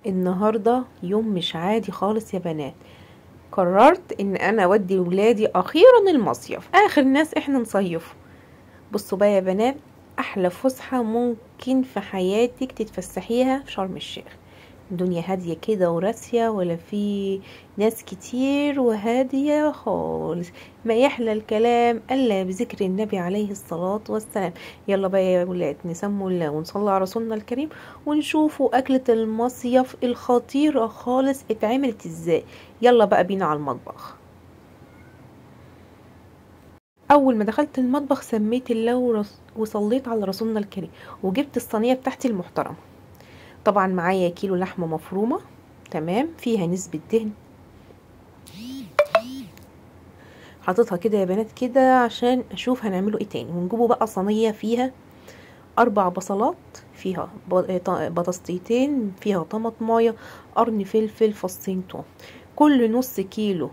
النهارده يوم مش عادي خالص يا بنات. قررت ان انا اودي ولادي اخيرا المصيف، اخر ناس احنا نصيفه. بصوا بقى يا بنات، احلى فسحة ممكن في حياتك تتفسحيها في شرم الشيخ. الدنيا هادية كده وراسيه، ولا في ناس كتير، وهاديه خالص. ما يحلى الكلام الا بذكر النبي عليه الصلاة والسلام. يلا بقى يا ولاد نسموا الله ونصلي على رسولنا الكريم، ونشوفوا اكله المصيف الخطيرة خالص اتعملت ازاي. يلا بقى بينا على المطبخ. اول ما دخلت المطبخ سميت الله وصليت على رسولنا الكريم، وجبت الصينية بتاعتي المحترمة. طبعا معايا كيلو لحمه مفرومه، تمام، فيها نسبه دهن. حاططها كده يا بنات كده عشان اشوف هنعمله ايه تاني. ونجيبه بقى صينية فيها 4 بصلات، فيها بطاطستين، فيها طماطمايه، قرن فلفل، فصين توم. كل نص كيلو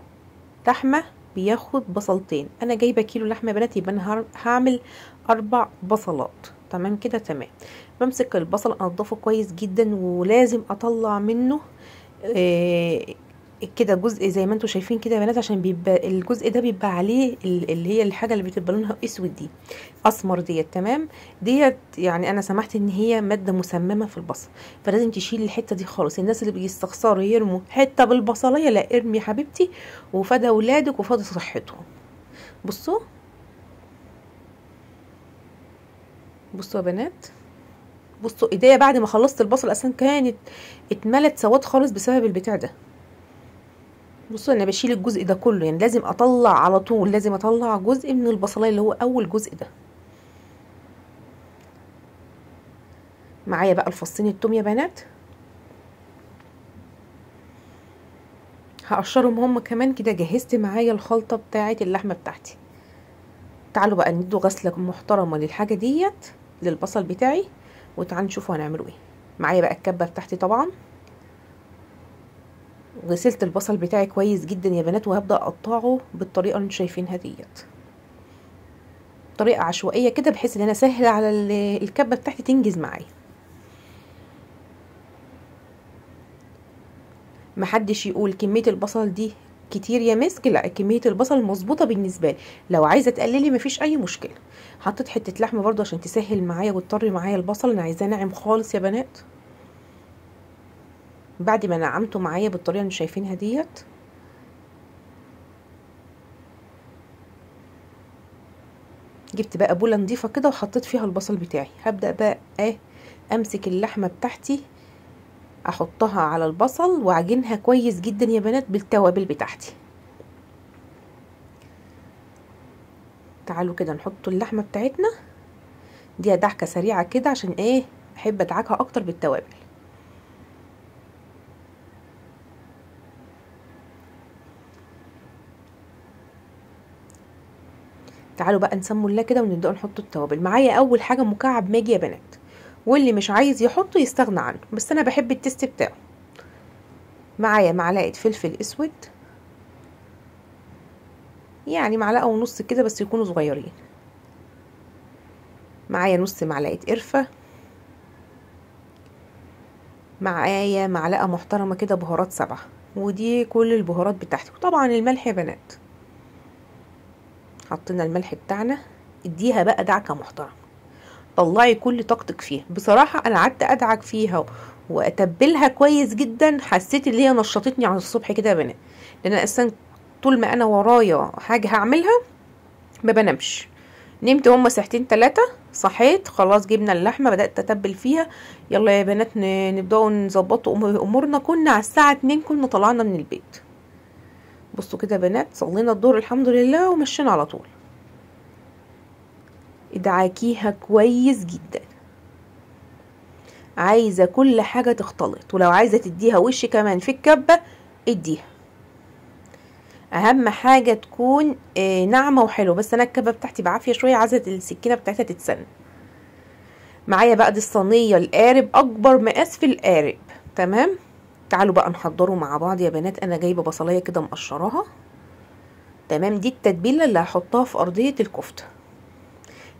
لحمه بياخد بصلتين. انا جايبه كيلو لحمه يا بنات، يبقى انا هعمل 4 بصلات. تمام كده، تمام. بمسك البصل انضفه كويس جدا، ولازم اطلع منه كده جزء زي ما انتم شايفين كده يا بنات، عشان بيبقى الجزء ده بيبقى عليه اللي هي الحاجة اللي بتبقى لونها اسود دي، اسمر ديت، تمام ديت. يعني انا سمحت ان هي مادة مسممه في البصل، فلازم تشيل الحتة دي خالص. الناس اللي بيستخسروا يرموا حتة بالبصليه، لا ارمي حبيبتي، وفدا ولادك وفدا صحتهم. بصوا بصوا يا بنات، بصوا ايديا بعد ما خلصت البصل اصلا كانت اتملت سواد خالص بسبب البتاع ده. بصوا انا بشيل الجزء ده كله، يعني لازم اطلع على طول، لازم اطلع جزء من البصلايه اللي هو اول جزء ده. معايا بقى الفصين التوم يا بنات، هقشرهم هم كمان كده. جهزت معايا الخلطة بتاعه اللحمة بتاعتي. تعالوا بقى ندوا غسله محترمه للحاجة ديت، للبصل بتاعي، وتعالوا نشوفوا هنعمله ايه. معايا بقى الكبه بتاعتي، طبعا غسلت البصل بتاعي كويس جدا يا بنات، وهبدا اقطعه بالطريقة اللي انتوا شايفينها ديت، طريقه عشوائية كده، بحيث ان انا سهل على الكبه بتاعتي تنجز معايا. محدش يقول كمية البصل دي كتير يا مسك، لا، كمية البصل مظبوطة بالنسبة لي. لو عايزه تقللي مفيش اي مشكلة. حطيت حتة لحمه برضو عشان تسهل معايا وتطري معايا البصل، انا عايزاه ناعم خالص يا بنات. بعد ما نعمته معايا بالطريقة اللي شايفينها ديت، جبت بقى بوله نضيفه كده وحطيت فيها البصل بتاعي. هبدا بقى امسك اللحمة بتاعتي احطها على البصل واعجنها كويس جدا يا بنات بالتوابل بتاعتي. تعالوا كده نحط اللحمة بتاعتنا دي دعكه سريعة كده، عشان ايه، احب ادعكها اكتر بالتوابل. تعالوا بقى نسموا الله كده ونبدأ نحط التوابل. معايا اول حاجة مكعب ماجي يا بنات، واللي مش عايز يحطه يستغنى عنه، بس انا بحب ال taste بتاعه. معايا معلقه فلفل اسود، يعني معلقه ونص كده بس يكونوا صغيرين. معايا نص معلقه قرفه، معايا معلقه محترمه كده بهارات 7، ودي كل البهارات بتاعتي. وطبعا الملح يا بنات، حطينا الملح بتاعنا. اديها بقى دعكه محترمه، طلعي كل طاقتك فيها. بصراحة انا قعدت ادعك فيها واتبلها كويس جدا، حسيت ان هي نشطتني على الصبح كده يا بنات، لان انا اصلا طول ما انا ورايا حاجة هعملها ما بنامش. نمت هما ساعتين 3، صحيت خلاص جبنا اللحمة بدات اتبل فيها. يلا يا بنات نبداوا نظبطوا امورنا. كنا على الساعة 2 كنا طلعنا من البيت. بصوا كده يا بنات، صلينا الظهر الحمد لله ومشينا على طول. ادعكيها كويس جدا، عايزه كل حاجة تختلط، ولو عايزه تديها وش كمان في الكبه اديها. اهم حاجة تكون ناعمة وحلوه. بس انا الكبه بتاعتي بعافية شوية، عايزه السكينة بتاعتها تتسن. معايا بقى دي الصينية القارب، اكبر مقاس في القارب، تمام. تعالوا بقى نحضره مع بعض يا بنات. انا جايبه بصلايه كده مقشراها، تمام. دي التتبيله اللي هحطها في ارضية الكفتة.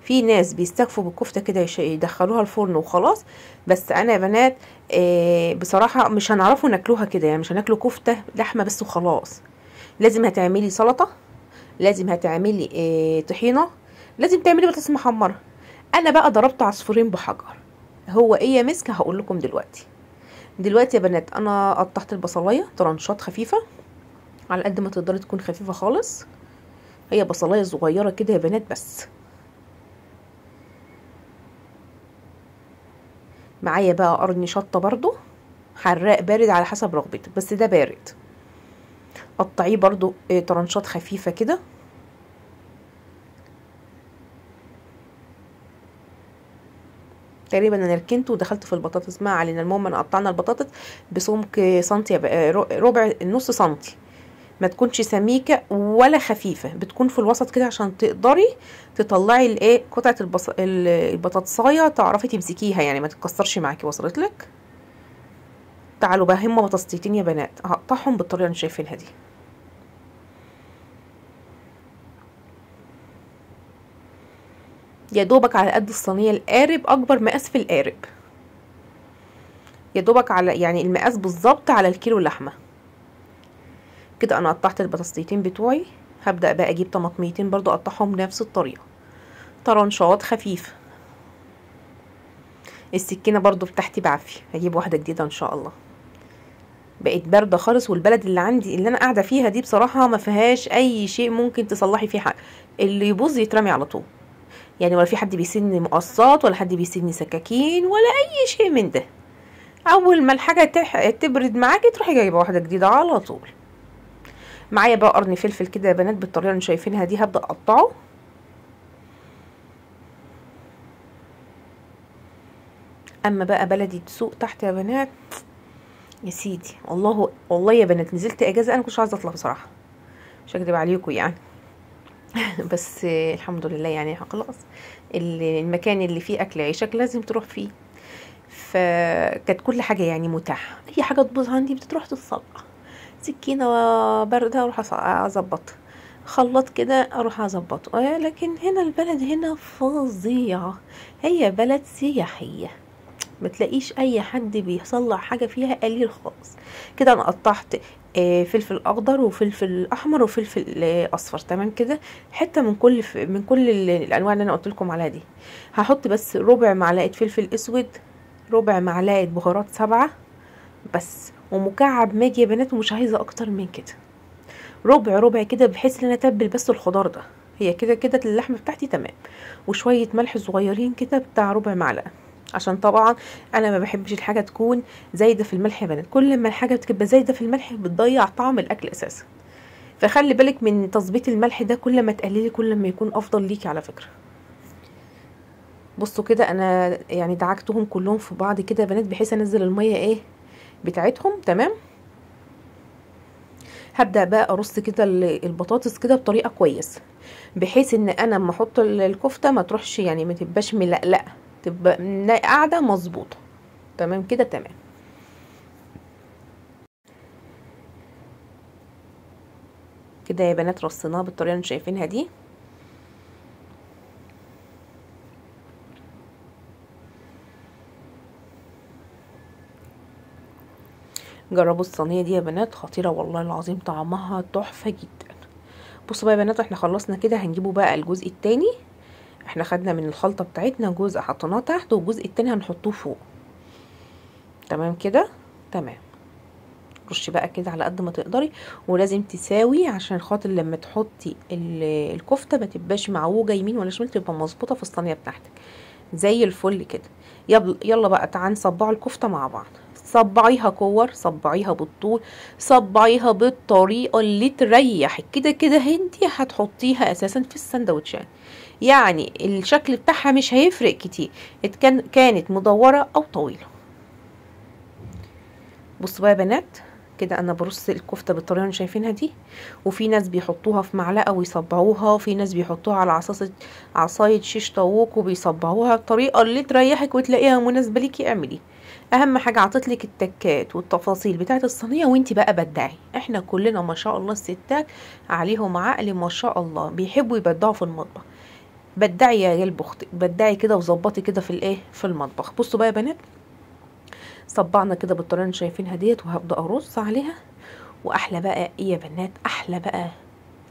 في ناس بيستكفوا بالكفته كده يدخلوها الفرن وخلاص، بس انا يا بنات بصراحة مش هنعرفوا ناكلوها كده، يعني مش هناكلوا كفته لحمه بس وخلاص. لازم هتعملي سلطة، لازم هتعملي طحينه، لازم تعملي بطاطس محمرة. انا بقى ضربت عصفورين بحجر. هو ايه يا مسك؟ هقول لكم دلوقتي. دلوقتي يا بنات انا قطعت البصلايه طرنشات خفيفة على قد ما تقدري تكون خفيفة خالص، هي بصلايه صغيرة كده يا بنات بس. معايا بقى قرن شطه برضو حراق بارد على حسب رغبتك، بس ده بارد. قطعية برضو طرنشات خفيفة كده. تقريبا انا ركنته ودخلت في البطاطس، ما علينا. المهم انا قطعنا البطاطس بسمك سنتي، ربع نص سنتي، ما تكونش سميكة ولا خفيفة، بتكون في الوسط كده عشان تقدري تطلعي الايه قطعه البطاطسايه، تعرفي تمسكيها يعني ما تتكسرش معاكي. وصلت لك؟ تعالوا بقى، هما بطاطستين يا بنات هقطعهم بالطريقة اللي شايفينها دي. يا دوبك على قد الصينية القارب، اكبر مقاس في القارب، يا دوبك على يعني المقاس بالظبط على الكيلو لحمه كده. انا قطعت البطاطستين بتوعي. هبدأ بقى اجيب طماطميتين برضو اقطعهم بنفس الطريقة، طرنشات خفيفة. السكينة برضو بتاعتي بعافية، هجيب واحدة جديدة ان شاء الله. بقت باردة خالص، والبلد اللي عندي اللي انا قاعدة فيها دي بصراحة ما فيهاش اي شيء ممكن تصلحي فيه حاجة، اللي يبوظ يترمي على طول يعني، ولا في حد بيسن مقصات ولا حد بيسن سكاكين ولا اي شيء من ده. اول ما الحاجة تبرد معاكي تروحي جايبه واحدة جديدة على طول. معايا بقى قرن فلفل كده يا بنات بالطريقة اللي شايفينها دي، هبدا اقطعه. اما بقى بلدي تسوق تحت يا بنات، يا سيدي والله والله يا بنات نزلت اجازه انا كنتش عايزه اطلع بصراحة، مش هكدب عليكم يعني بس الحمد لله يعني خلاص المكان اللي فيه اكل عيشك لازم تروح فيه، فكانت كل حاجة يعني متاحة. اي حاجة تبوظ عندي بتروح تتصلح، سكينة باردة اروح اظبط، خلاط كده اروح اظبطه. لكن هنا البلد هنا فظيعة، هي بلد سياحية، ما تلاقيش اي حد بيصلح حاجة فيها قليل خالص. كده انا قطعت فلفل اخضر وفلفل احمر وفلفل اصفر، تمام كده، حتة من كل الانواع اللي انا قلت لكم عليها دي. هحط بس ربع معلقه فلفل اسود، ربع معلقه بهارات 7 بس، ومكعب ماجي يا بنات، ومش عايزه اكتر من كده، ربع ربع كده، بحيث ان انا اتبل بس الخضار ده. هي كده كده اللحمة بتاعتي تمام، وشوية ملح صغيرين كده بتاع ربع معلقه، عشان طبعا انا ما بحبش الحاجة تكون زايدة في الملح يا بنات. كل ما الحاجة بتبقى زايدة في الملح بتضيع طعم الاكل اساسا، فخلي بالك من تظبيط الملح ده، كل ما تقللي كل ما يكون افضل ليكي على فكرة. بصوا كده انا يعني دعكتهم كلهم في بعض كده يا بنات، بحيث انزل المية ايه بتاعتهم، تمام. هبدأ بقى ارص كده البطاطس كده بطريقة كويسة، بحيث ان انا لما احط الكفتة ما تروحش يعني ما تبقاش ملقلقه، تبقى قاعدة مظبوطة، تمام كده تمام. كده يا بنات رصيناها بالطريقة اللي شايفينها دي. جربوا الصينية دي يا بنات، خطيرة والله العظيم، طعمها تحفة جدا. بصوا بقى يا بنات احنا خلصنا كده، هنجيبوا بقى الجزء التاني. احنا خدنا من الخلطة بتاعتنا جزء حطيناه تحت، والجزء التاني هنحطوه فوق، تمام كده تمام. رشي بقى كده على قد ما تقدري، ولازم تساوي عشان خاطر لما تحطي الكفتة ما تبقاش معوجة يمين ولا شمال، تبقى مظبوطة في الصينية بتاعتك زي الفل كده. يلا بقى تعالى نصبعوا الكفتة مع بعض. صبعيها كور، صبعيها بالطول، صبعيها بالطريقة اللي تريحك. كده كده انتي هتحطيها اساسا في السندوتشات، يعني الشكل بتاعها مش هيفرق كتير كانت مدورة او طويلة. بصوا بقى يا بنات كده انا برص الكفتة بالطريقة اللي شايفينها دي، وفي ناس بيحطوها في معلقه ويصبعوها، وفي ناس بيحطوها على عصاية شيش طاووق وبيصبعوها. الطريقة اللي تريحك وتلاقيها مناسبة ليكي اعملي. اهم حاجة عطتلك التكات والتفاصيل بتاعه الصينية، وانتي بقى بدعي. احنا كلنا ما شاء الله الستات عليهم عقل ما شاء الله، بيحبوا يبدعوا في المطبخ. بدعي يا قلب اختك، بدعي كده وظبطي كده في الايه في المطبخ. بصوا بقى يا بنات، صبعنا كده بالطريقة اللي شايفينها ديت، وهبدا ارص عليها. واحلى بقى ايه يا بنات، احلى بقى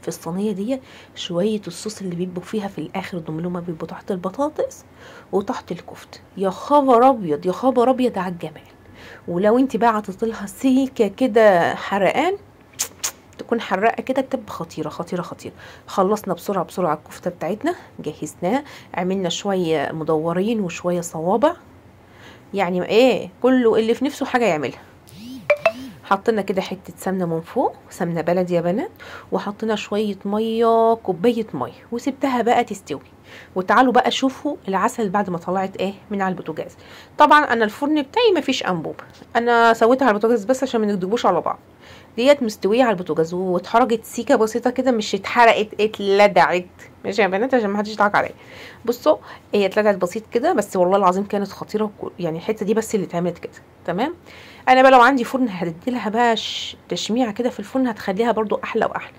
في الصينية دي شوية الصوص اللي بيبقوا فيها في الاخر، دول هما بيبقوا تحت البطاطس وتحت الكفت. يا خبر ابيض، يا خبر ابيض على الجمال. ولو انت بقى عطيت لها سيكه كده حرقان، تكون حراقه كده، بتبقى خطيرة خطيرة خطيرة. خلصنا بسرعة بسرعة الكفتة بتاعتنا، جهزناها، عملنا شوية مدورين وشوية صوابع، يعني ايه كله اللي في نفسه حاجة يعملها. حطينا كده حتة سمنه من فوق، سمنه بلدي يا بنات، وحطينا شوية مية، كوباية مية، وسبتها بقى تستوي. وتعالوا بقى شوفوا العسل بعد ما طلعت ايه من على البوتاجاز. طبعا انا الفرن بتاعي مفيش انبوب، انا سويتها على البوتاجاز بس عشان ما نكدبوش على بعض. ديت مستوية على البوتاجاز واتحرجت سيكه بسيطة كده، مش اتحرقت، اتلدعت، ماشي يا بنات عشان ما حدش يضحك عليا. بصوا هي اتلدعت بسيط كده بس، والله العظيم كانت خطيرة، يعني الحتة دي بس اللي اتعملت كده. تمام. انا بقى لو عندي فرن هدي لها بقى تشميعه كده في الفرن، هتخليها برضو احلى واحلى،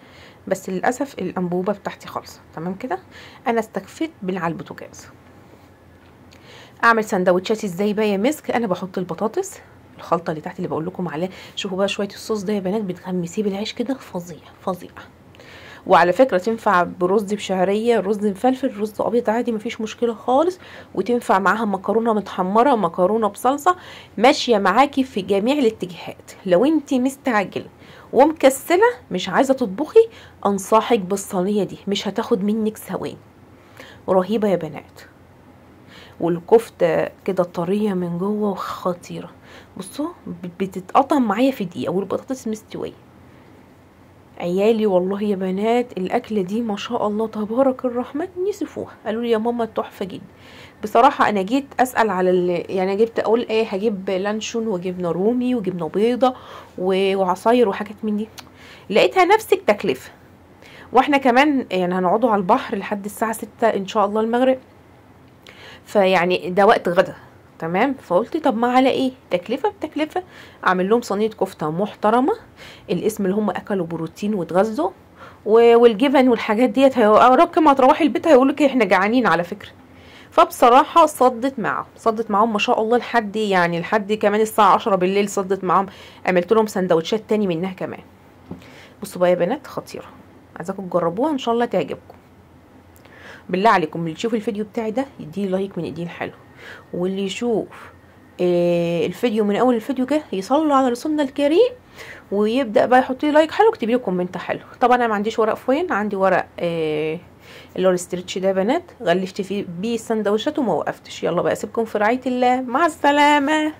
بس للاسف الانبوبة بتاعتي خالصة. تمام كده، انا استكفيت باللي على البوتاجاز. اعمل سندوتشاتي ازاي بقى يا مسك؟ انا بحط البطاطس، الخلطة اللي تحت اللي بقول لكم عليها. شوفوا بقى شوية الصوص ده يا بنات، بتغمسيه بالعيش كده، فظيع فظيع. وعلى فكرة تنفع برز بشعريه، رز مفلفل، رز ابيض عادي، مفيش مشكلة خالص. وتنفع معاها مكرونه متحمره، مكرونه بصلصه، ماشية معاكي في جميع الاتجاهات. لو انت مستعجلة ومكسله مش عايزه تطبخي، انصحك بالصينيه دي، مش هتاخد منك ثواني، رهيبة يا بنات. والكفته كده طرية من جوه وخطيرة. بصوا بتتقطم معايا في دقيقة، والبطاطس مستوية. عيالي والله يا بنات الاكلة دي ما شاء الله تبارك الرحمن نسفوها، قالوا لي يا ماما تحفة جدا. بصراحة انا جيت اسال على يعني جبت اقول ايه، هجيب لانشون وجبنه رومي وجبنه بيضة وعصاير وحاجات من دي، لقيتها نفس التكلفة. واحنا كمان يعني هنقعدوا على البحر لحد الساعة 6 ان شاء الله المغرب، فيعني ده وقت غدا. تمام. فقلت طب ما على ايه، تكلفة بتكلفه، اعمل لهم صينية كفته محترمه، الاسم اللي هم اكلوا بروتين واتغذوا، والجبن والحاجات ديت. هيوراك ما تروحي البيت هيقولوا لك احنا جعانين على فكرة. فبصراحة صدت معاهم، صدت معاهم ما شاء الله، لحد يعني لحد كمان الساعة 10 بالليل صدت معاهم. عملت لهم سندوتشات تاني منها كمان. بصوا بقى يا بنات، خطيرة، عايزاكم تجربوها ان شاء الله تعجبكم. بالله عليكم اللي يشوف الفيديو بتاعي ده يديه like من ايديه الحلو، واللي يشوف الفيديو من اول الفيديو كده يصلي على رسولنا الكريم ويبدا بقى يحط لي like حلو ويكتب لي comment حلو. طبعا انا ما عنديش ورق foil، عندي ورق اللي هو ال stretch ده يا بنات، غلفت فيه بيه السندوتشات وما وقفتش. يلا بقى اسيبكم في رعاية الله، مع السلامة.